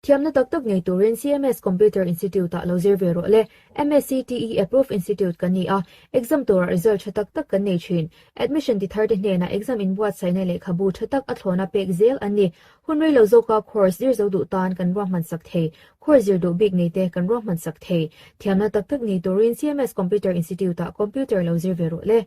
Thiamna tak tak nei turin CMS Computer Institute-ah lo zir ve rawh le. MSCTE Approved Institute kan ni a, exam turah result tha tak tak kan nei thin. Admission ti tharte hnenah exam inbuatsaihna lehkhabu tha tak a thlawna pek zel an ni. Hun rei lo zawka course zir zo duh tan kan ruahman sak thei. Course zir duh bik neite kan ruahman sak thei. Thiamna tak tak nei turin CMS Computer Institute-ah computer lo zir ve rawh le.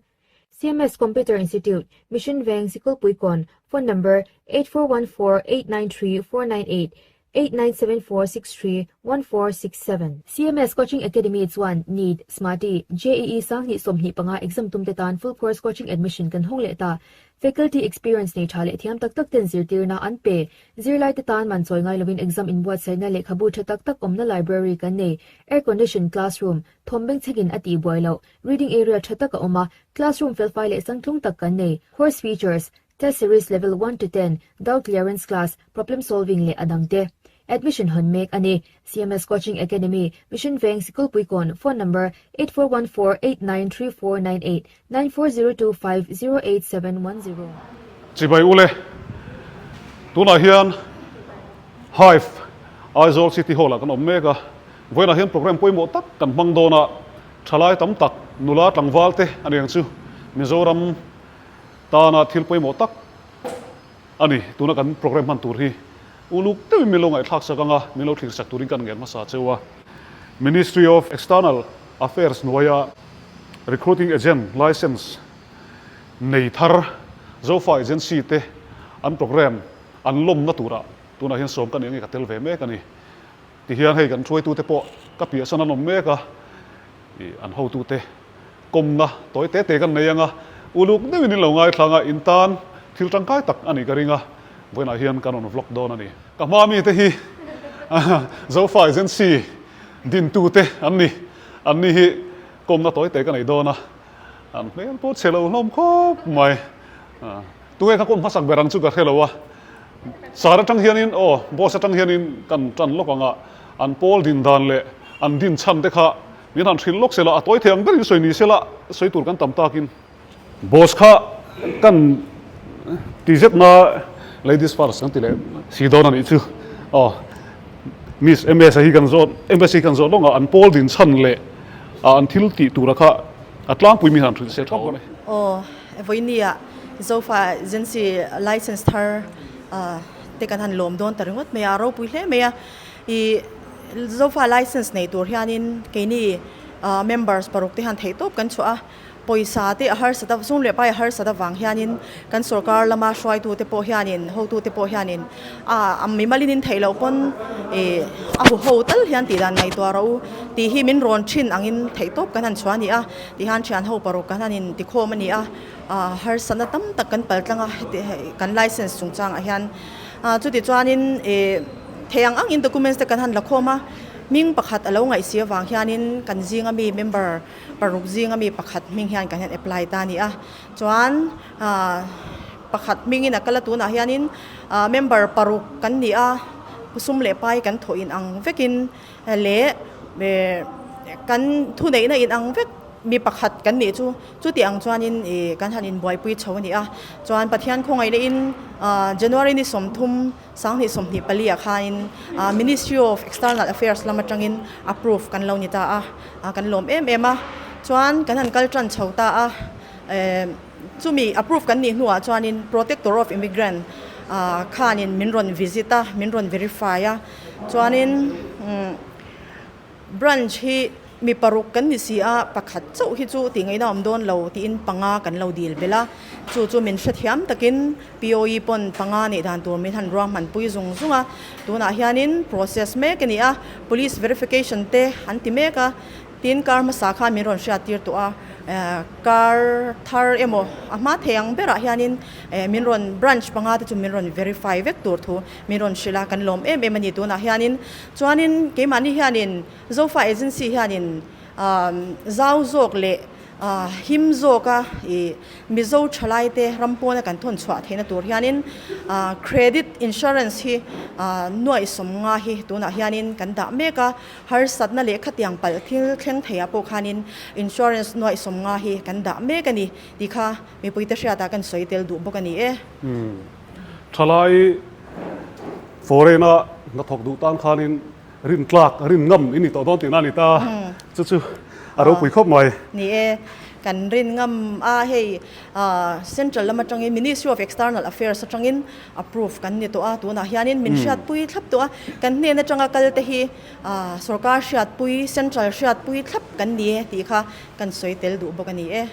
CMS Computer Institute, Mission Veng, Sikulpuikawn, Phone number, 8414893498, 8974631467. CMS Coaching Academy chuan NEET, SMATI, JEE 2025 exam tumte tan full course coaching admission kan hawng leh ta. Faculty experience nei tha leh thiam tak tak ten zirtirna an pe. Zirlaite tan man chawi ngai lovin exam inbuatsaihna lehkhabu tha tak tak awmna library kan nei. Air condition classroom, thawm bengchhengin a tihbuai loh. Reading area tha tak a awm a, classroom felfai leh changtlung tak kan nei. Course features, Test series level one to ten, doubt clearance class, problem solving leh a dang te. Admission hawn mek a ni. CMS Coaching Academy, Mission Veng, Sikulpuikawn, Phone number, 8414893498, 9402508710. Chibai ule, tunah hian Hive Aizawl City Hall ah kan awm mek a, vawiinah hian programme pawimawh tak kan hmang dawn a, Thalai tam tak nula tlangval te a ni ang chu Mizoram tana thil pawimawh tak a ni. Tuna kan programme hman tur hi uluk deuhin min lo ngaihthlak sak anga min lo thlir sak turin kan ngen hmasa cheu a. Ministry of External Affairs hnuaia Recruiting Agent Licence nei thar Zofa Agency te an programme an lawmna turah tunah hian sawm ka nih ange ka tel ve mek a ni. Tihian hei kan hruaitute pawh ka piahsan an awm mek a, ih an hotute kawmna tawi te te kan nei ang a, uluk deuhin in lo ngaithlang a, in tan thil tangkai tak a nih ka ring a, vawiinah hian kan rawn vlog dawn a ni. Ka hma mite hi Zofa Agency dintute an ni, an ni hi kawmna tawi te ka nei dawn a, an hmel pawh chhe lo hlawm khawp mai. Tunge ka kawm hmasak ber ang chu ka hre lo a, Sar atang hianin aw boss atang hianin kan tan lawk ang a, an pawl din dan leh an din chhan te kha min han hrilh lawk sela, a tawi thei ang berin sawi ni sela sawi tur kan tam takin. Boss kha kan ti zet na ladies first kan ti leh si dawn a nih chu aw Miss MS hi kan zawt MS hi kan zawt lawng a, an pawl din chhan leh an thil tih tura kha a tlangpui mi han hrilh se tha dawn e. Aw vawinia Zofa Agency license thar te kan han lawm dawn ta ringawt mai a, a ropui hle mai a. Ih Zofa license nei tur hianin keini members paruk te hian theihtawp kan chhuah a, pawisa te a harsat a, sum leh pai a harsat avang hianin kan sorkar lama hruaitu te pawh hianin hotu te pawh hianin a mimalin in theih loh pawn ih a huho tal hian tih dan ngaihtuah rawh u tih hi min rawn thin angin theihtawp kan han chhuah a ni a, tihian thian ho paruk kan han intikhawm a ni a. Harsatna tam tak kan pal tlang a, heti hei kan license chungchangah hian chuti chuanin ih thei ang angin documents te kan han la khawm a, hming pakhat a lo ngaih si avang hianin kan zinga mi member paruk zinga mi pakhat hming hian kan han apply ta a ni a, chuan pakhat hmingin a kal a tunah hianin member paruk kan ni a, sum leh pai kan thawh in ang vekin leh kan thuneihna in ang vek. Mi pakhat kan nih chu chuti ang chuanin ih kan han inbuaipui chho a ni a. Chuan Pathian khawngaihna in January ni 30 2024 ah khanin Ministry of External Affairs lam atangin approve kan lo ni ta a, kan lawm em em a. Chuan kan han kal tan chho ta a, chumi approve kan nih hnuah chuanin Protector of Immigrant khanin min rawn visit a, min rawn verify a. Chuanin Branch hi mi paruk kan ni si a, pakhat chauh hi chu tih ngaihna awm dawn lo tiin panga kan lo dil belh a, chu chu min hrethiam takin POE pawn panga nih dan tur min han ruahman pui zung zung a, tunah hianin process mek a ni a, police verification te an ti mek a, tin kar hmasa khan min rawn hriat tir tawh a, kar thar emaw a hma thei ang berah hianin min rawn branch panga te chu min rawn verify vek tur thu min rawn hrilh a, kan lawm em em a ni tunah hianin. Chuanin keimahni hianin Zofa Agency hianin zau zawk leh him zawka ih Mizo thalaite ram pawna kan thawn chhuah theihna tur hianin credit insurance hi nuaih 50 hi tunah hianin kan dah mek a, harsatna leh khatiang palh thil thleng theiah pawh khanin insurance nuaih 50 hi kan dah mek a ni tih kha mipuite hriatah kan sawi tel duh bawk a ni e. Thalai foreign-a Hnathawk duh tan khanin rin tlak, rin ngam i ni tawh dawn tihna a ni ta. Chu chu a ropui khawp mai. Ni e, kan rin ngam a hei Central lam atangin Ministry of External Affairs atangin approve kan ni tawh a, tunah hianin min hriatpui thlap tawh a, kan hnen atanga kal te hi sorkar hriatpui, Central hriatpui thlap kan ni e tih kha kan sawi tel duh bawk a ni e.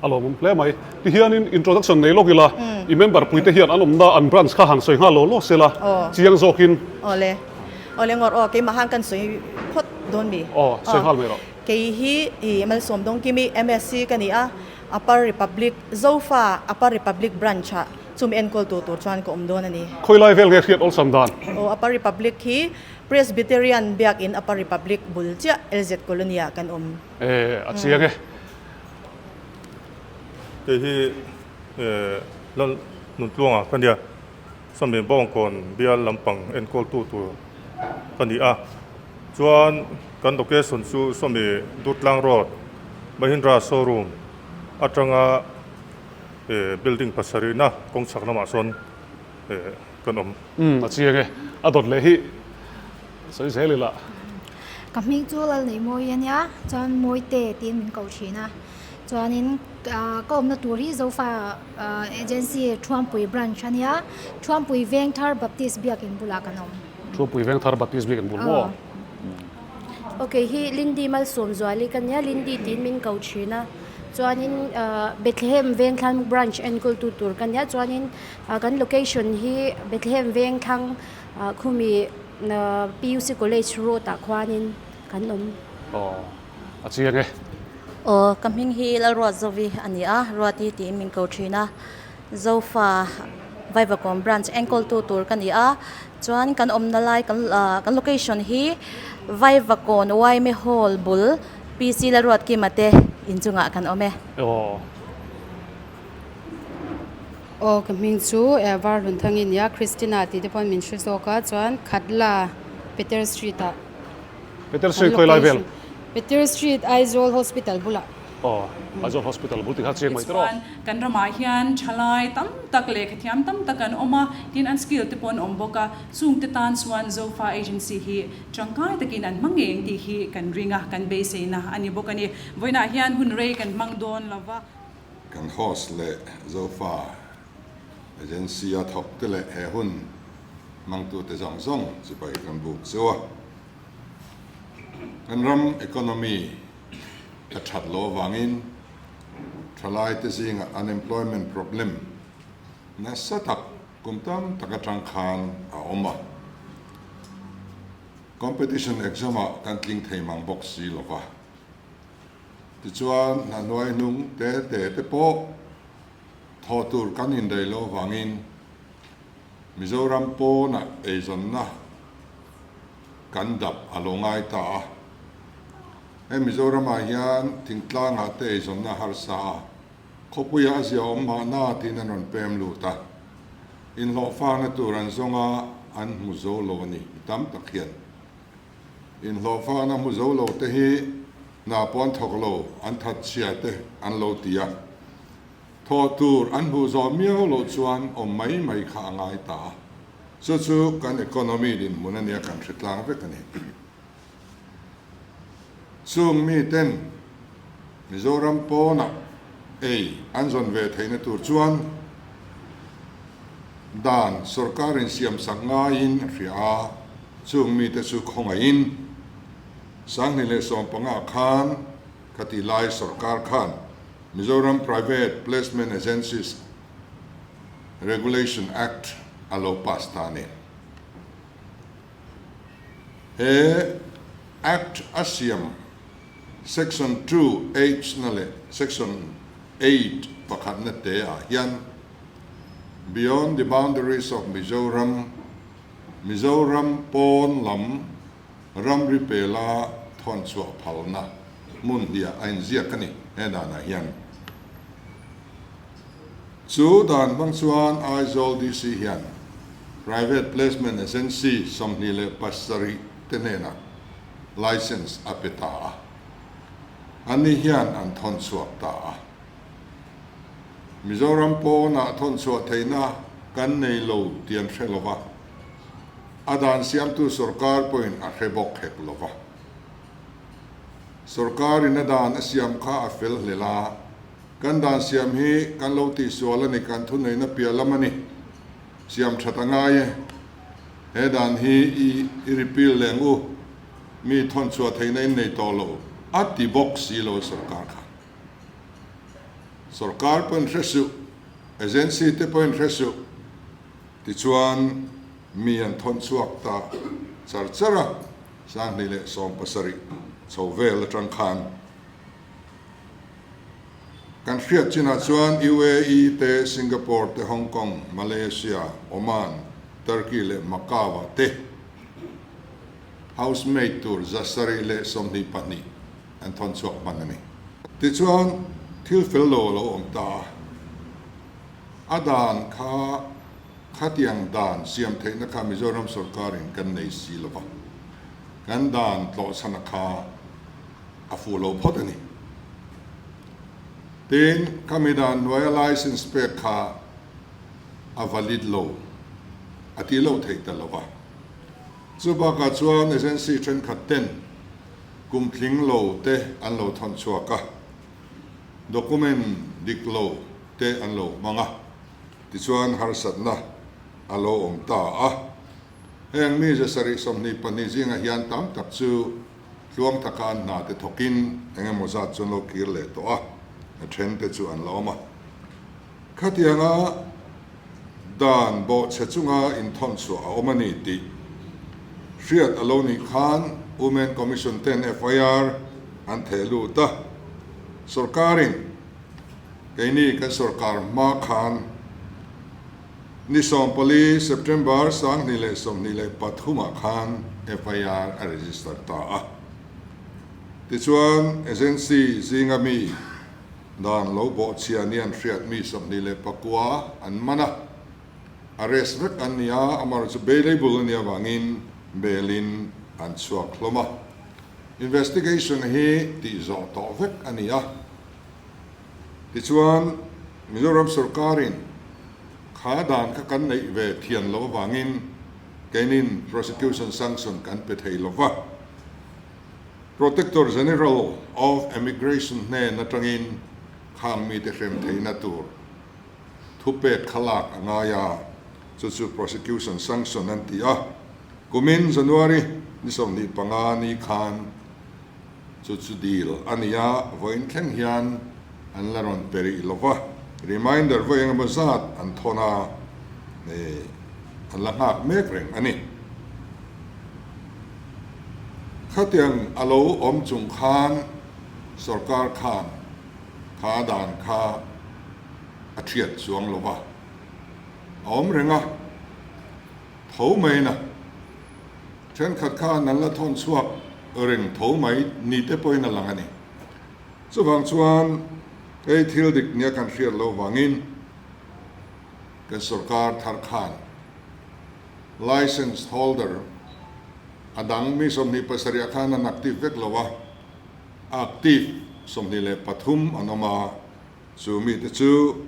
A lawmawm hle mai. Tihianin introduction nei lawk ila, i member puite hian an awmna an branch kha han sawi nghal law law sela, chiang zawkin. Awle. Awle ngawr aw, keimah han kan sawi phawt dawn mi? Aw, sawi nghal mai rawh. Kei hi i Malsawm Dawngkimi, MSc ka ni a, Upper Republic, Zofa Upper Republic branch ah chumi enkawl tur tur chuan ka awm dawn a ni. Khawilai vel nge hriat awlsam dan? Aw, Upper Republic hi Presbyterian Biakin Upper Republic bul chiah LZ Colony ah kan awm. E, a chiang e. Kei hi Lal Nuntluanga ka nia, Sawmi Bawngkawn bial lampang enkawltu tur ka ni a. Chuan kan location chu Sawmi Durtlang Road, Mahindra Showroom atanga building pasarihna kawng chhak lamah sawn kan awm. Umm a chiang e, a dawt leh hi sawi zel ila. Ka hming chu Lalneihmawi a nia, chuan Mawite tiin min ko thin a. Chuanin ka awmna tur hi Zofa Agency Thuampui Branch a nia, Thuampui Vengthar Baptist Biakin bulah kan awm. Thuampui Vengthar Baptist Biakin bul maw? Ok hi Lindy Malsawmzuali ka nia, Lindy tiin min ko thin a. Chuanin Bethlehem Vengthlang Branch enkawltu tur ka nia, chuanin kan location hi Bethlehem Vengthlang khumi PUC College road ah khuanin kan awm. Aw a chiang e. Aw ka hming hi Lalruatzovi a ni a, Ruati tiin min ko thin a, Zofa Vaivakawn Branch enkawltu tur ka ni a, chuan kan awmna lai kan kan location hi Vaivakawn Yma Hall bul PC Lalruatkima te inchungah kan awm e. Aw. Aw ka hming chu Var Hlunthang i nia, Christina tih te pawhin min hre zawk a, chuan Khatla Peter Street ah Peter Street khawi lai vel? Peter Street Aizawl Hospital bulah. Aw Aizawl Hospital bul tikha chiang mai tawh. Tichuan kan ramah hian thalai tam tak lehkha thiam tam tak an awm a, tin an skill te pawh an awm bawk a, chungte tan chuan Zofa Agency hi tangkai takin an hmang ngei ang tih hi kan ring a, kan beiseina a ni bawk a ni. Vawiinah hian hun rei kan hmang dawn lova. Kan host leh Zofa Agency a thawk te leh he hun hmangtute zawng zawng chipai kan buk chu a. Kan ram economy a that loh avangin thalaite zingah unemployment problem nasa tak kum tam tak atang khan a awm a. Competition exam ah kan tling thei mang bawk si lova. Tichuan, hna hnuai hnung te te te pawh thawh tur kan indaih loh avangin Mizoram pawnah eizawnna kan dap a lo ngai ta a. Hei Mizoramah hian thingtlangah te eizawnna harsa a, khawpuiah a zia awm mahna tiin an rawn pem lut a. Inhlawhfakna tur an zawng a, an hmu zo lo a ni mi tam tak hian. Inhlawhfakna hmu zo lo te hi hna pawh an thawk lo, an that chhia te an lo ti a. Thawh tur an hmuh zawh miau loh chuan awm mai mai kha a ngai ta a. Chu chu kan economy dinhmun a nia kan hre tlang vek a ni. Chung miten Mizoram pawnah ei an zawn ve theihna tur chuan dan sorkar insiamsak ngaiin a hria a. Chung mite chu khawngaihin 2015 khan ka ti lai sorkar khan Mizoram Private Placement Agencies Regulation Act a lo pass ta a ni. He Act a siam Section 2H na leh Section 8 pakhatna te ah hian Beyond the boundaries of Mizoram Mizoram pawn lam ramri pela thawn chhuah phalna hmun hliah a inziak a ni he danah hian. Chu dan hmang chuan Aizawl DC hian Private Placement Agency 27 te hnenah licence a pe ta a, anni hian an thawn chhuak ta a. Mizoram pawnah thawn chhuah theihna kan nei lo tih an hre lo va. A dan siamtu sorkar pawhin a hre bawk hek lo va. Sorkarin a dan a siam kha a fel hlel a, kan dan siam hi kan lo tihsual a ni, kan thuneihna piah lam a ni, siam that a ngai e. He dan hi i i repeal leng u, mi thawn chhuah theihna in nei tawh lo, a ti bawk si lo sorkar khan. Sorkar pawhin hre suh, agency te pawhin hre suh. Tichuan, mi an thawn chhuak ta char char a, 2017 chho vel atang khan. Kan hriat chinah chuan UAE te, Singapore te, Hong Kong, Malaysia, Oman, Turkey leh Macau ah te housemaid tur 722 an thawn chhuak hman a ni. Tichuan, thil fel lo a lo awm ta a. A dan kha khatiang dan siam theihna kha Mizoram sorkarin kan nei si lo va, kan dan tlawhchhana kha a fuh lo phawt a ni. Tin, khami dan hnuaia license pek kha a valid lo, a ti lo thei ta lo va. Chu bakah chuan agency thenkhat ten kum tling lo te an lo thawn chhuak a. Document dik lo te an lo hmang a, tichuan harsatna a lo awm ta a. Heng mi 722 zingah hian tam tak chu tluang taka an hna te thawkin eng emaw zat chu an lo kir leh tawh a, a then te chu an la awm a. Khatianga dan bawhchhe chunga inthawn chhuah a awm a ni tih hriat a lo nih khan Women Commission ten FIR an theh lut a, sorkarin keini kan sorkar hma khan ni 14 September 2023 ah khan FIR a register ta a. Tichuan agency zinga mi Dan lo bawhchhia ni an hriat mi 29 an man a, arrest vek an ni a, amaherawhchu chu bailable a nih avangin bail in an chhuak hlawm a. Investigation hi tih zawh tawh vek a ni a. Tichuan, Mizoram sorkarin kha dan kha kan neih ve thian loh avangin keinin prosecution sanction kan pe thei lo va. Protector General of Immigration hnen atangin khang mite hrem theihna tur thupek kha lak a ngai a, chu chu prosecution sanction an ti a. Kumin January ni 25 ni khan chu chu deal a ni a, vawiin thleng hian an la rawn pe rih lo va, reminder vawi engemaw zat an thawn a, an la nghak mek reng a ni. Khatiang a lo awm chung khan sorkar khan kha dan kha a thiat chuang lo va, a awm reng a, tho mai na. Thenkhat khan an la thawn chhuak reng tho mai ni te pawhin a lang a ni. Chuvang chuan hei thil dik nia kan hriat loh vangin kan sorkar thar khan License holder a dang mi 27 ah khan an active vek lo a, active 23 an awm a, chu mite chu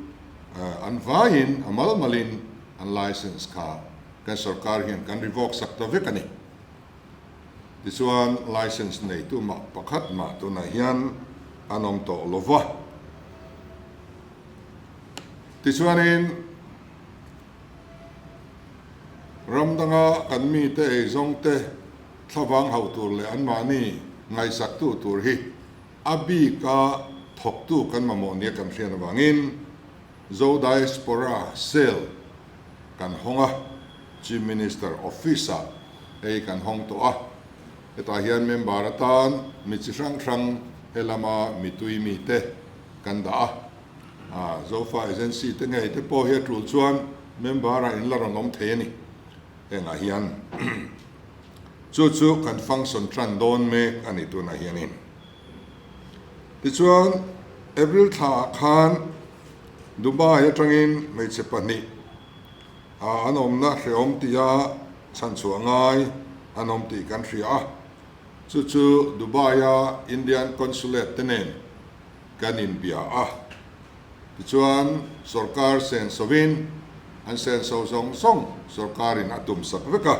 an vaiin a mal malin an license kha kan sorkar hian kan revoke sak ta vek a ni. Tichuan license neitu mah pakhat mah tunah hian an awm tawh lo va. Tichuanin. Ram danga kan mite eizawngte thlavang hauh tur leh anmahni ngaihsaktu tur hi a bika thawktu kan mamawh nia kan hriat avangin Zo Diaspora Cell kan hawng a, Chief Minister Office-ah hei kan hawng tawh a. Hetah hian member atan mi chi hrang hrang helama mitui mite kan dah a. Zofa Agency te ngei te pawh hi a tul chuan member ah in la rawn awm thei a ni. Hengah hian chu chu kan function tan dawn mek a ni tunah hianin. Tichuan April thla ah khan Dubai atangin hmeichhe pahnih an awmna hrehawm tia chhanchhuah ngai an awm tih kan hria a, chu chu Dubai a Indian Consulate te nen kan inbia a, tichuan sorkar senso in an senso zawng zawng sorkarin a tumsak vek a.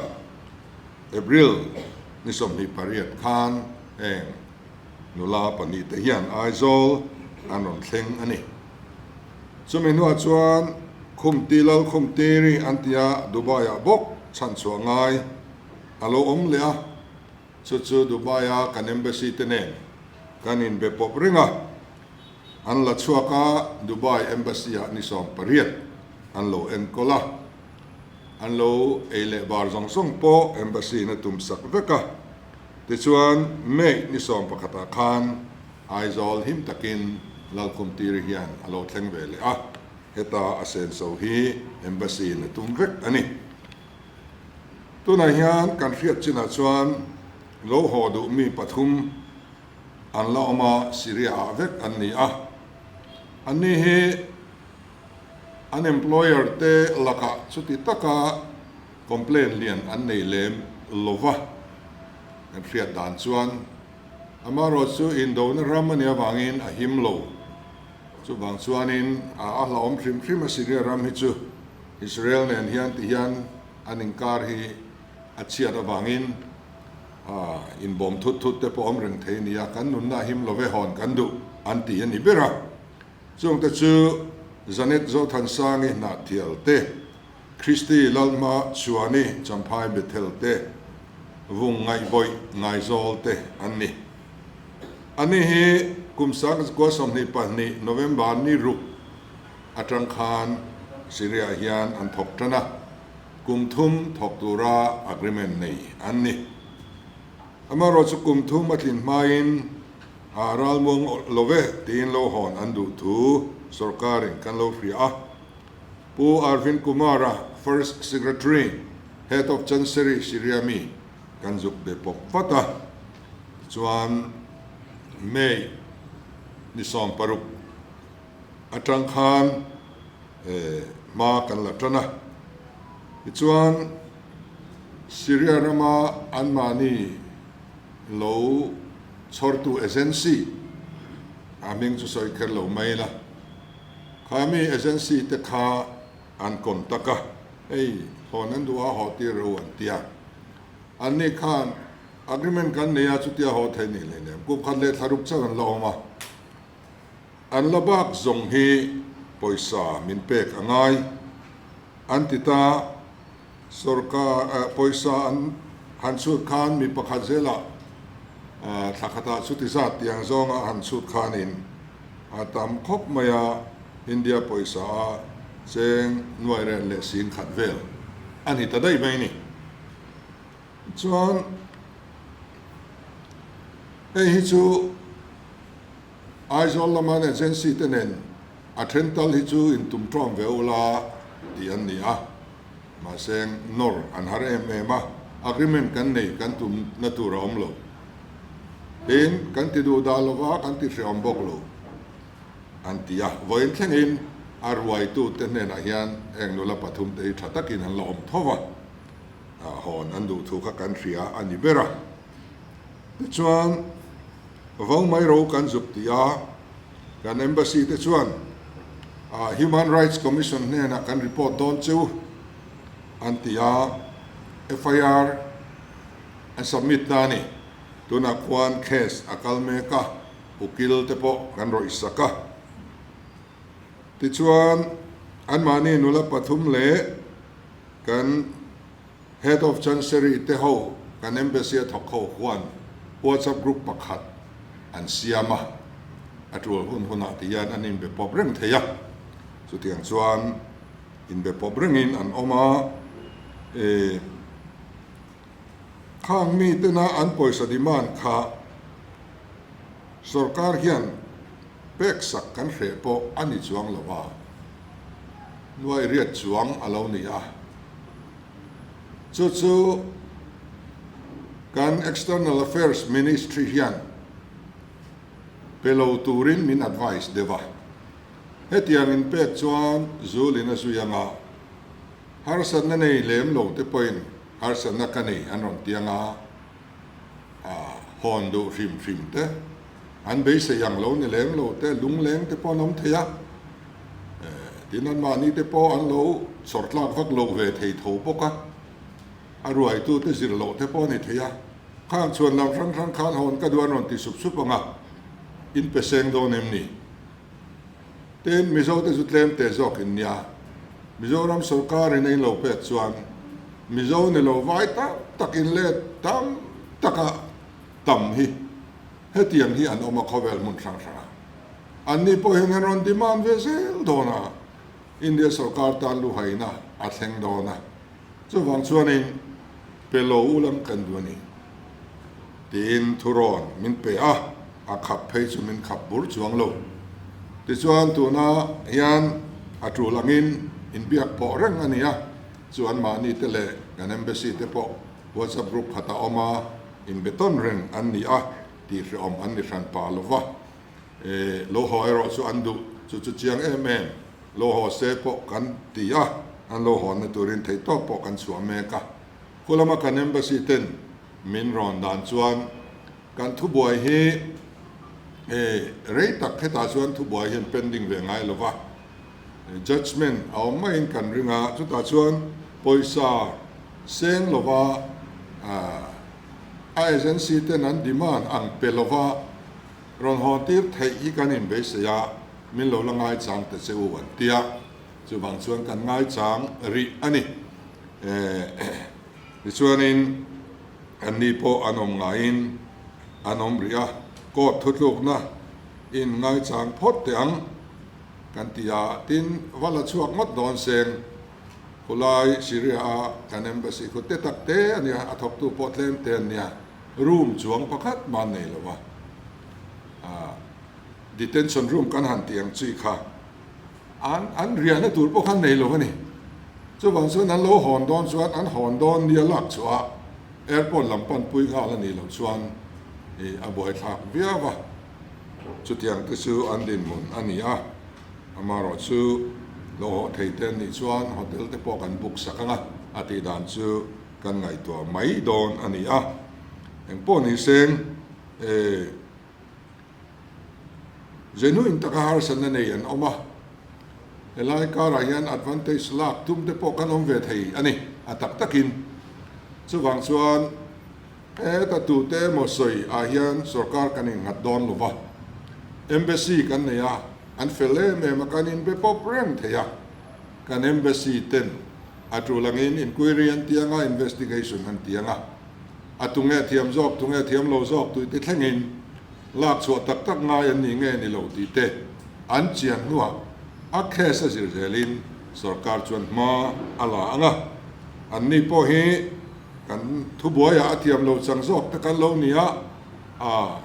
April ni 28 khan heng nula pahnihte hian Aizawl an rawn thleng a ni. Chumi hnuah chuan Khumti Lal Khumtiri an tia Dubai-ah bawk chhanchhuah ngai a lo awm leh a, chu chu Dubai-a kan Embassy te nen kan inbe pawp reng a, an la chhuak a, Dubai Embassy-ah ni 18 an lo enkawl a. An lo ei leh bar zawng zawng pawh Embassy in a tum sak vek a. Tichuan, May ni 11 ah khan Aizawl him takin Lalkhumtiri hian a lo thleng ve leh a, heta a senso hi Embassy in a tum vek a ni. Tunah hian kan hriat chinah chuan lo haw duh mi pathum an la awm a, Syria ah vek an ni a. Anni hi An employer te lakah chuti taka complain lian an nei lem lova kan hriat dan chuan amaherawh chu indona ram a nih avangin a him lo. Chuvang chuanin a hlauhawm hrim hrim a Syria ram hi chu Israel nen hian ti hian an inkar hi a chhiat avangin inbawm thut thut te pawh awm reng thei a ni a, kan nunna a him love hawn kan duh an ti a ni ber a. Chungte chu Janet Zothansangi Hnahthial te, Christy Lalhma Chhuani Champhai Bethel te, Vung Ngaihbawih Ngaizawl te an ni. Ani hi kum 2022 November ni ruk atang khan Syria hian an thawk tan a, kum thum thawk tura agreement nei an ni. Amaherawhchu chu kum thum a tlin hmain A ralmuang lo ve tiin lo hawn an duh thu sorkarin kan lo hria a. Pu Arvind Kumar-a First Secretary, Head of Chancery Syria mi kan zuk be pawp vat a. Tichuan May ni 16 atang khan hma kan la tan a. Tichuan Syria rama anmahni lo chhawrtu agency a hming chu sawi kher lo mai ila, kha mi agency te kha an contact a, hei hawn an duh a haw tir ro an ti a, an ni khan agreement kan nei a chutia haw thei nih leh lem kum khat leh thla ruk chauh an la awm a, an la bak zawng hi pawisa min pek a ngai an ti ta. Sorkar pawisa an han chhut khan mi pakhat zelah thla khatah chuti zat tiang zawnga han chhut khanin a tam khawp mai a, India pawisa a cheng nuai ren leh sing khat vel a ni ta daih mai ni. Chuan hei hi chu Aizawl lama agency te nen a then tal hi chu intum tawm ve ula tih an ni a. Mahse nawr an har em em a, agreement kan nei kan tum na tur a awm lo. Tin, kan ti duh dah lova kan ti hreawm bawk lo an ti a. Vawiin thlengin a ruaitu te hnenah hian heng nula pathum te hi tha takin an la awm tho va, hawn an duh thu kha kan hria a ni ber a. Tichuan, vo mai ro kan zuk ti a, kan Embassy te chuan Human Rights Commission hnenah kan report dawn chu an ti a, FIR an submit ta a ni. Tunah khuan case a kal mek a, ukil te pawh kan rawih sak a. Tichuan, anmahni nula pathum leh kan Head of Chancery te ho kan Embassy a thawk ho huan WhatsApp group pakhat an siam a, a tul hun hunah ti hian an inbe pawp reng thei a, chutiang chuan inbe pawp rengin an awm a, e khang mi tena an pawisa demand kha sorkar hian pek sak kan hreh pawh a ni chuang lo a, nuai riat chuang a lo ni a. Chu chu kan External Affairs Ministry hian pe lo turin min advice deuh a. Hetiang inpek chuan Zulin a zui anga harsatna nei lem lo te pawhin harsatna ka nei an rawn ti anga hawn duh hrim hrim te, an beisei ang lo ni lem lo te, lungleng te pawh an awm thei a. Tin anmahni te pawh an lo chawrtlak vak lo ve thei tho bawk a. A ruaitute zir loh te pawh a ni thei a, khang chhuan lam hrang hrang khan hawn ka duh an rawn ti sup sup ang a, in pe seng dawn em ni? Tin, Mizote chu tlem teh zawk in nia, Mizoram sorkar in a in lo pek chuan Mizo ni lo vai tam tak in let tam taka tam hi hetiang hi an awm a khawvel hmun hrang hrang ah. Anni pawh hian an rawn demand ve zel dawn a, India sorkar tan luhaina a thleng dawn a, chuvang chuanin pe lo u lam kan duh a ni tiin thurawn min pe a, a khap phei chu min khap bur chuang lo. Tichuan tuna hian a tul angin inbiak pawh reng a ni a, chu anmahni te leh kan embassy te pawh WhatsApp group khatah awm a, inbetawn reng an ni a tih hrehawm an ni hran pah lo va. E, lo haw erawh chu an duh, chu chu chiang em em, lo haw se pawh kan ti a, an lo hawnna turin theihtawp pawh kan chhuah mek a. Khulama kan Embassy ten min rawn dan chuan kan thubuai hi e, rei tak hetah chuan thubuai hian pending ve ngai lo va, judgement a awm maiin kan ring a, chutah chuan pawisa seng lova a agency ten an demand ang pe lova, Rawn hawn tir theih hi kan inbeisei a, min lo la ngaichang ta che u an ti a, chuvang chuan kan ngaichang rih a ni. Tichuanin an ni pawh an awm ngaiin an awm rih a, court thutlukna in ngaichang phawt teh ang kan ti a, tin va la chhuak ngawt dawn seng khulai Syria a kan embassy khu te tak te a nia, a thawktu pawh tlem te an nia. Room chuang pakhat mah nei lo a, detention room kan han tih ang chi kha an an riahna tur pawh khan nei lo a ni. Chuvang chuan an lo hawn dawn chuan an hawn dawn nia lak chhuah a airport lam pan pui nghal a nih loh chuan ih a buaithlak viau a, chutiang te chu an dinhmun a ni a, amaherawh chu lo haw thei te an nih chuan hotel te pawh kan book sak ang a, a tih dan chu. Kan ngaihtuah mai dawn a ni a, engpawh ni seng e genuine taka harsatna nei an awm a, helai karah hian advantage lak tum te pawh kan awm ve thei a ni a tak takin. Chuvang chuan heta tute emaw sawi ah hian sorkar kan innghat dawn lo va, embassy kan nei a, an fel em em a, kan inbe pawp reng thei a, kan embassy ten A tul angin inquiry an ti anga, investigation an ti anga, a tunge thiam zawk, tunge thiam lo zawk tih te thlengin lak chhuah tak tak ngai an ni nge ni lo tih te an chian hnuah a case a zir zelin sorkar chuan hma a la anga, anni pawh hi kan thubuaiah a thiam lo chang zawk te kan lo ni a, a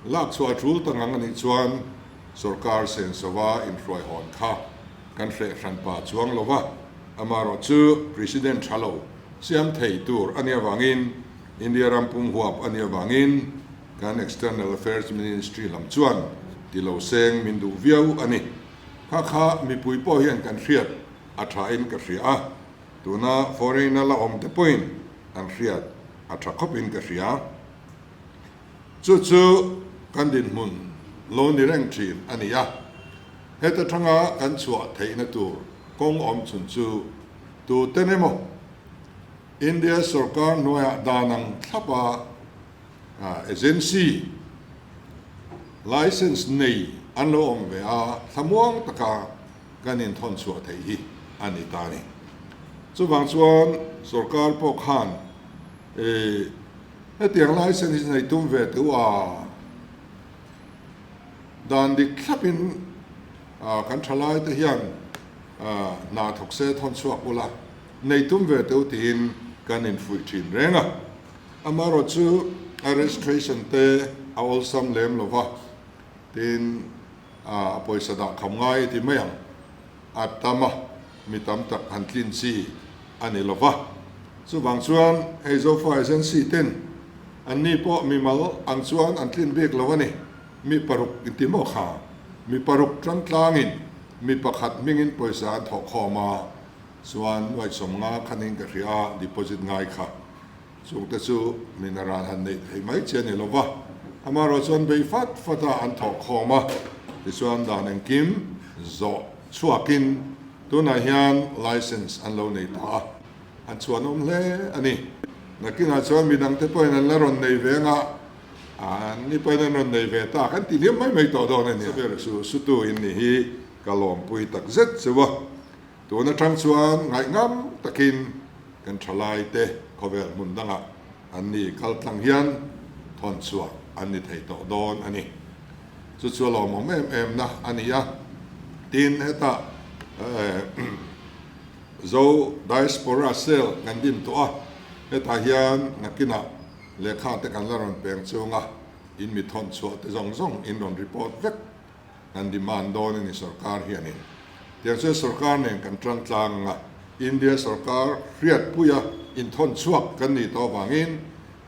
lak chhuah a tul ta ngang a nih chuan sorkar sensova inhruaihawn kha kan hreh hran pa chuang lo va. Amaherawh chu President tha lo siam thei tur a nih avangin India ram pum huap a nih avangin kan External Affairs Ministry lam chuan ti lo seng min duh viau a ni. Kha kha mipui pawh hian kan hriat a tha in ka hria a, tuna foreign a la awm te pawhin an hriat a tha khawp in ka hria. Chu chu kan dinhmun lo ni reng thin a ni a, heta thanga kan chhuah theihna tur kawng awm chhun chu tuten emaw India sorkar hnuaiah dan ang thlapa agency license nei an lo awm ve a, thlamuang taka kan inthawn chhuah theih hi a ni ta a ni. Chuvang chuan sorkar pawh khan hetiang license hi nei tum ve teuh a, dan dik thlapin Kan thalai te hian hna thawk se thawn chhuak ula, nei tum ve teuh tiin kan infuih thin reng a. Amaherawh chu a registration te a awlsam lem lo va, tin a pawisa dah kham ngai ti mai ang, a tam a, mi tam tak han tlin chi a ni lo va. Chuvang chuan hei Zofa Agency ten anni pawh mimal ang chuan an tlin bik lo a ni. Mi paruk inti maw kha? Mi paruk tlangtlangin mi pakhat hmingin pawisa an thawh khawm a, chuan nuaihsawm nga khanin ka hria a, deposit ngai kha. Chungte chu mi naran han neih theih mai chi a ni lo va, amaherawh chuan bei fat fat a an thawh khawm a, tichuan dan engkim zawh chhuakin tunah hian license an lo nei ta a. An chhuanawm hle a ni. Nakinah chuan midangte pawhin an la rawn nei ve anga, an ni pawhin an rawn nei ve ta kan ti hliam mai mai tawh dawn a ni. Ber chu sutu in ni hi ka lawmpui tak zet cheu a. Tun atang chuan ngaihngam takin kan thalaite khawvel hmun dangah an ni kal tlang hian thawn chhuah an ni thei tawh dawn a ni. Chu chu a lawmawm em em na a ni a. Tin, hetah Zo Diaspora Cell kan din tawh a, hetah hian nakinah lehkha te kan la rawn peng chung a, in mi thawn chhuah te zawng zawng in rawn report vek kan demand dawn a ni sorkar hianin. Tiang chuan sorkar nen kan tang tlang ang a, India sorkar hriatpuia inthawn chhuak kan nih tawh avangin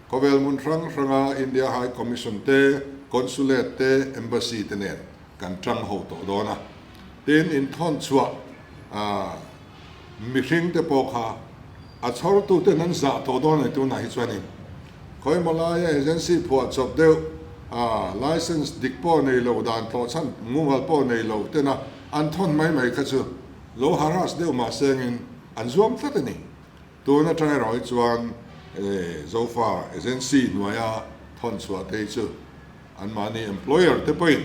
khawvel hmun hrang hranga India High Commission te, Consulate te, Embassy te nen kan tang ho tawh dawn a. Tin, inthawn chhuah mihring te pawh kha a chhawrtu ten an zah tawh dawn a ni tunah hi chuanin khawimaw laia agency phuah chawp deuh a license dik pawh nei lo dan tlawh chhan mumal pawh nei lo tena an thawn mai mai kha chu lo harass deuh mah sengin an zuam tlat a ni. Tun atang erawh hi chuan Zofa agency hnuaia thawn chhuah te hi chu Anmahni employer te pawhin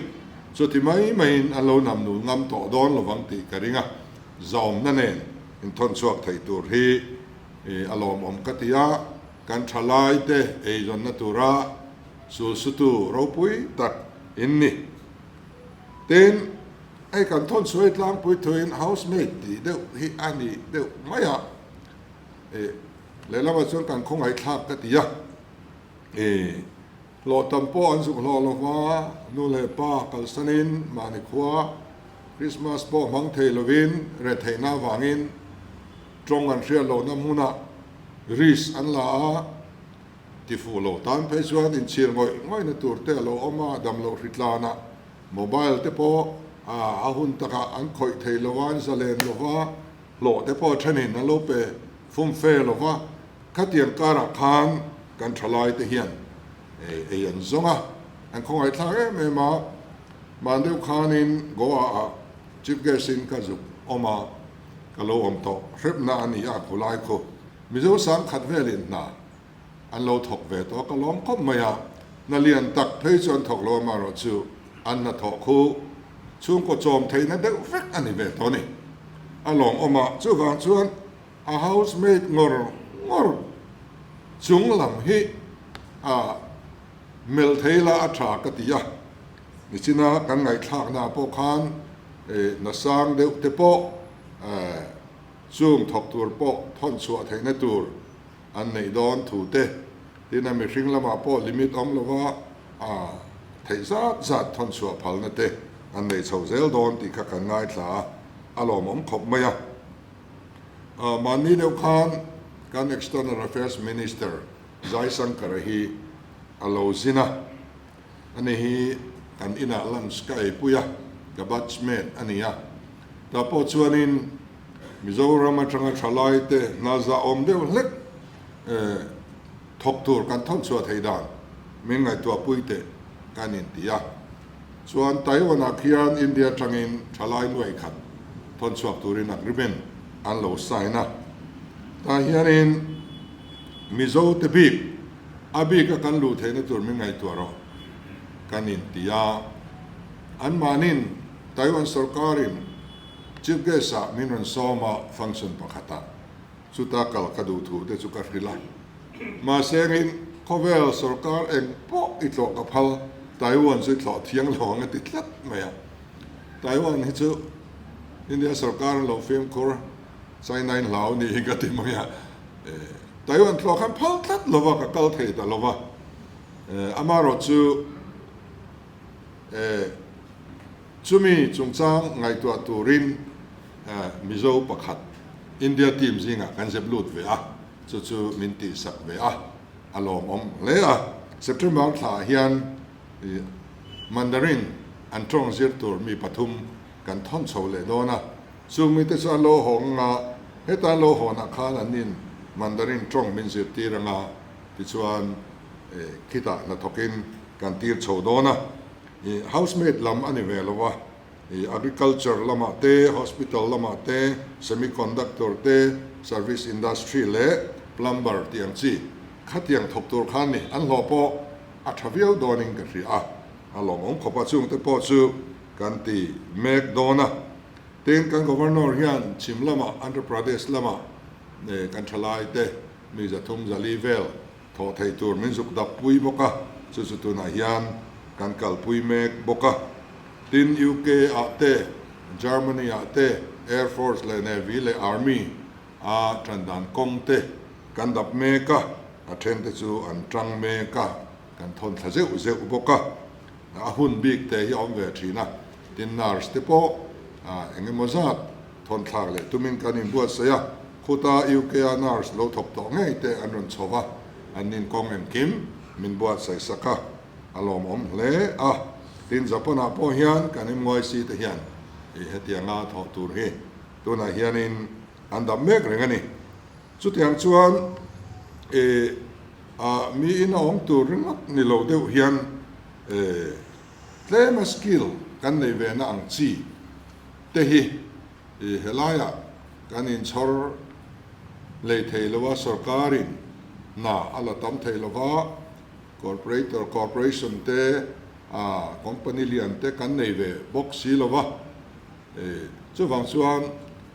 chuti mai maiin an lo namnul ngam tawh dawn lovang tih ka ring a, zawmna nen inthawn chhuak thei tur hi a lawmawm ka ti a, kan thalai te eizawnna tura sulsutu ropui tak in ni. Tin, hei kan thawn chhuai tlangpui thuin housemaid tih deuh hi a ni deuh mai a, lehlamah chuan kan khawngaihthlak ka ti a. Hlawh tam pawh an zuk hlawh lo va, nu leh pa kalsanin mahni khua Krismas pawh hmang thei lovin retheihna avangin tawng an hriat lohna hmunah risk an la a, tifuh lo tan phei chuan inchhir ngawih ngawihna tur te a lo awm a, damloh hritlanah mobile te pawh a hun takah an khawih thei lo a, an zalen lo va, hlawh te pawh thenin an lo pe fumfe lo va. Khatiang karah khan kan thalai te hian ei an zawng a, an khawngaihthlak em em a, man deuh khanin Goa ah Chief Guest in ka zuk awm a, ka lo awm tawh hrepna a ni a, khulai khu Mizo sang khat velin hna an lo thawk ve tawh a, ka lawm khawp mai a, hna lian tak phei chu an thawk lo amaherawh chu an hnathawh khu chhungkaw chawm theihna deuh vek a ni ve tawh a ni, a lawmawm a, chuvang chuan. A housemaid ngawr ngawr chung lam hi a melh thei la a tha ka ti a, nichina kan ngaihthlakna pawh khan na sang deuh te pawh chung thawk tur pawh thawn chhuah theihna tur an neih dawn thu te, tin a mihring lamah pawh limit awm lova a theih zat zat thawn chhuah phalna te an nei chho zel dawn tih kha kan ngaithla a, a lawmawm khawp mai a. Mahni deuh khan kan External Affairs Minister Jaisankar-a hi a lo zin a, ani hi kan inah lunch ka eipui a, ka batchmate a ni a. Tah pawh chuanin Mizoram atanga thalaite hna zahawm deuh hlek thawk tur kan thawn chhuah theih dan min ngaihtuahpui teh kan inti a. Chuan Taiwan-ah khian India atangin thalai nuai khat thawn chhuak turin agreement an lo sign a. Tah hianin Mizo te bik, a bika kan luh theihna tur min ngaihtuah rawh kan inti a. Anmahnin Taiwan sorkarin Chief Guest-ah min rawn sawm a function pakhatah chuta kal ka duh thu te chu ka hrilh a. Mahsengin khawvel sorkar eng pawh i tlawh ka phal, Taiwan chu i thlawh thiang lo ang a ti tlat mai a. Taiwan hi chu India sorkar an lo fimkhur, China in hlau ni hi ka ti mai a. Taiwan thlawh khan phal tlat lo va, ka kal thei ta lo va. Amaherawh chu chumi chungchang ngaihtuah turin Mizo pakhat India team zingah kan zep lut ve a. Chu chu min tihsak ve a, a lawmawm hle a. September thlaah hian Mandarin an tawng zir tur mi pathum kan thawn chho leh dawn a. Chung mite chu an lo hawng ang a, heta an lo hawnah khan an nin Mandarin tawng min zirtir ang a, tichuan khitah hnathawkin kan tir chho dawn a. Housemaid lam a ni ve lo a. I agriculture lamah te, hospital lamah te, semiconductor te, service industry leh plumber tih ang chi khatiang thawk tur khan ni an hlawh pawh a tha viau dawnin ka hria a, a lawmawm khawp a, chungte pawh chu kan ti mek dawn a. Tin, kan Governor hian chhim lamah Andhra Pradesh lamah kan thalai te mi 300 400 vel thawh thei tur min zuk dap pui bawk a, chu chu tunah hian kan kalpui mek bawk a. Tin, UK ah te, Germany ah te Air Force leh Navy leh Army a tan dan kawng te kan dap mek a, a then te chu an tang mek a, kan thawn thla zeuh zeuh bawk a. A hun bik te hi a awm ve thin a, tin nurse te pawh eng emaw zat thawn thlak leh tumin kan inbuatsaih a, khuta UK a nurse lo thawk tawh ngei te an rawn chho va, an inkawng engkim min buatsaih sak a, a lawmawm hle a. Tin Japan ah pawh hian kan MYC te hian hetianga thawh tur hi tunah hianin an dap mek reng a ni. Chutiang chuan e a miin a awm tur ringawt ni lo deuh hian e tlema skill kan nei ve na ang chi te hi e helaiah kan inchhawr lei thei lo a, sorkarin hna a la tam thei lo va, corporator corporation te a company lian te kan nei ve bawk si lo va. Chuvang chuan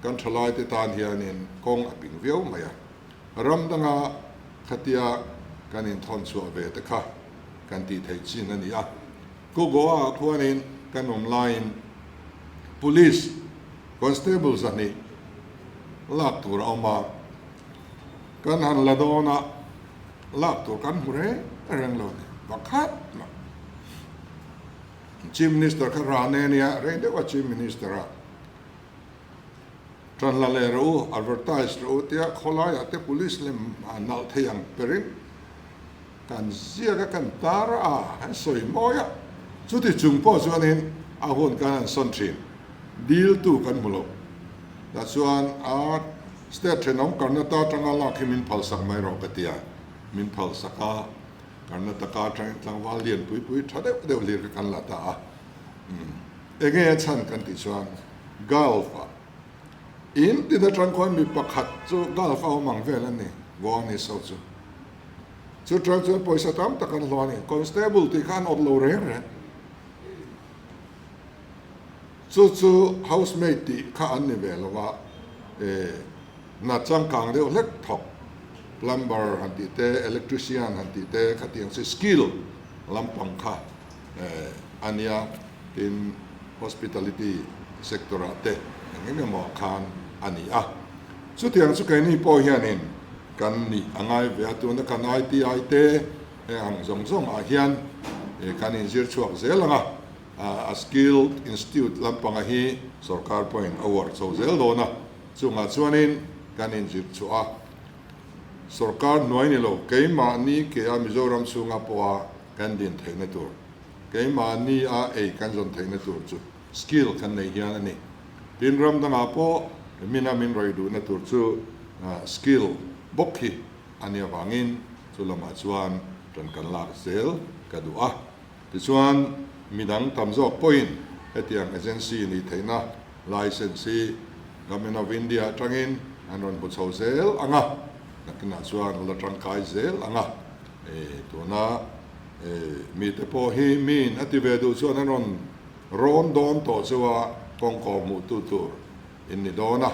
kan thalaite tan hianin kawng a ping viau mai a, ram danga khatia kan inthawn chhuah ve te kha kan tih theih chin a ni a. Ku Goa ah khuanin kan awm laiin Police Constable 200 lak tur a awm a, kan han la dawn a, lak tur kan hmu reng reng lo a ni, pakhat mah. Chief Minister kha rah nen nia rei deuh a Chief Minister a tan la leh rawh u, advertise rawh u tia khawlaiah te police lem a nalh thei ang perin kan ziak a kan tar a kan sawi mawi a, chuti chung pawh chuanin a hun kan han sawn thin, diltu kan hmu lo. Tah chuan a state thenawm Karnataka atanga lak hi min phalsak mai rawh ka tia, min phalsak a. Karnataka atangin tlangval lian pui pui tha deuh deuh hlir kha kan la ta a. Enge a chhan kan tih chuan Gulf ah in tin atang khuan mi pakhat chu Gulf a awm ang vel a ni, Goa ni so chu. Chu tang chuan pawisa tam tak an hlawh a ni. Constable tih kha an awt lo reng reng. Chu chu housemaid tih kha an ni ve lo va, hna changkang deuh hlek thawk, plumber han tih te, electrician han tih te khatiang chi skill lampang kha a nia, tin hospitality sector ah te eng eng emaw ah khan a ni a. Chutiang chu keini pawh hianin kan nih a ngai ve a, tuna kan ITI te heng ang zawng zawng ah hian kan inzir chhuak zel ang a. A Skilled Institute lampanga hi sorkar pawhin a uar chho zel dawn a, chungah chuanin kan inzir chhuah a, sorkar hnuai ni lo keimahni ke a Mizoram chhunga pawha kan din theihna tur, keimahni a ei kan zawn theihna tur chu skill kan nei hian a ni. Tin, ram dangah pawh mina min rawih duhna tur chu skill bawk hi a nih avangin chu lamah chuan ṭan kan lak zel ka duh a. Tichuan, midang tam zawk pawhin hetiang agency nih theihna license hi Government of India atangin an rawn hmu chho zel ang a, nakinah chuan a la tangkai zel ang a. Tuna mite pawh hi miin a ti ve duh chuan an rawn rawn dawn tawh chu a kawngkaw hmuhtu tur in ni dawn a,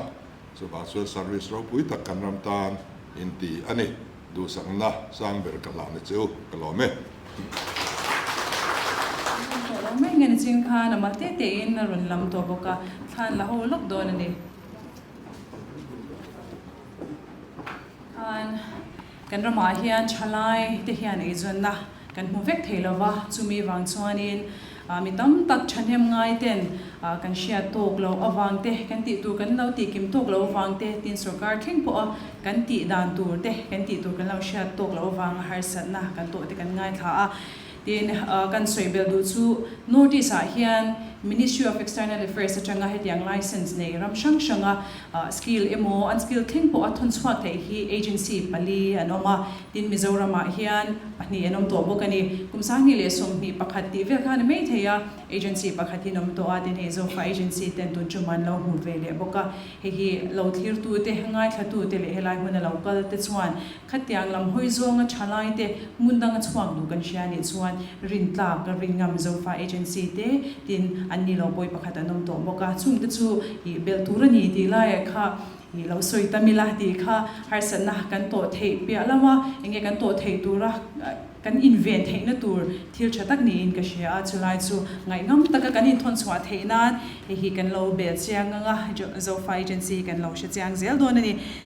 chuvang chuan service ropui tak kan ram tan in ti a ni. Duhsakna sang ber ka hlah na che u, ka lawm e. Tawh lo mai nge nichin khan a mal te te in a rawn lam tawh bawk a, thlan la ho lawk dawn a ni. Khan kan ramah hian thalai te hian eizawnna kan hmu vek thei lo va, chumi vang chuanin mi tam tak thahnem ngai ten kan hriat tawk loh avang te, kan tih tur kan lo tih kim tawk loh avang te, tin sorkar thleng pawha kan tih dan tur te, kan tih tur kan lo hriat tawk loh avanga harsatna kan tawh te kan ngaithla a. Tin, kan sawi belh duh chu North East ah hian Ministry of External Affairs atanga hetiang license nei ram hrang hranga skill emaw unskill thleng pawh a thawn chhuak theih hi agency pali an awm a. Tin, Mizoram ah hian pahnih an awm tawh bawk a ni. Kum 2021 tih vel kha a ni mai thei a, agency pakhat hi an awm tawh a, tin hei Zofa agency ten tun tum an lo hmu ve leh bawk a. Hei hi lo thlirtute, ngaithlatute leh helai hmuna lo kal te chuan Khatiang lam hawi zawnga tha lai te, hmun danga chhuak duh kan hria nih chuan rintlak, ringngam Zofa Agency te tin an ni lo pawi pakhat an awm tawh bawk a, chungte chu ih belh tur a ni tih laiah kha ih lo sawi tam ila tih kha harsatna kan tawh theih piah lama enge kan tawh theih tura kan inven theihna tur thil tha tak niin ka hria a, chulai chu ngaihngam taka kan inthawn chhuah theih nan hei hi kan lo bel chiang ang a, Zofa Agency kan lo hre chiang zel dawn a ni.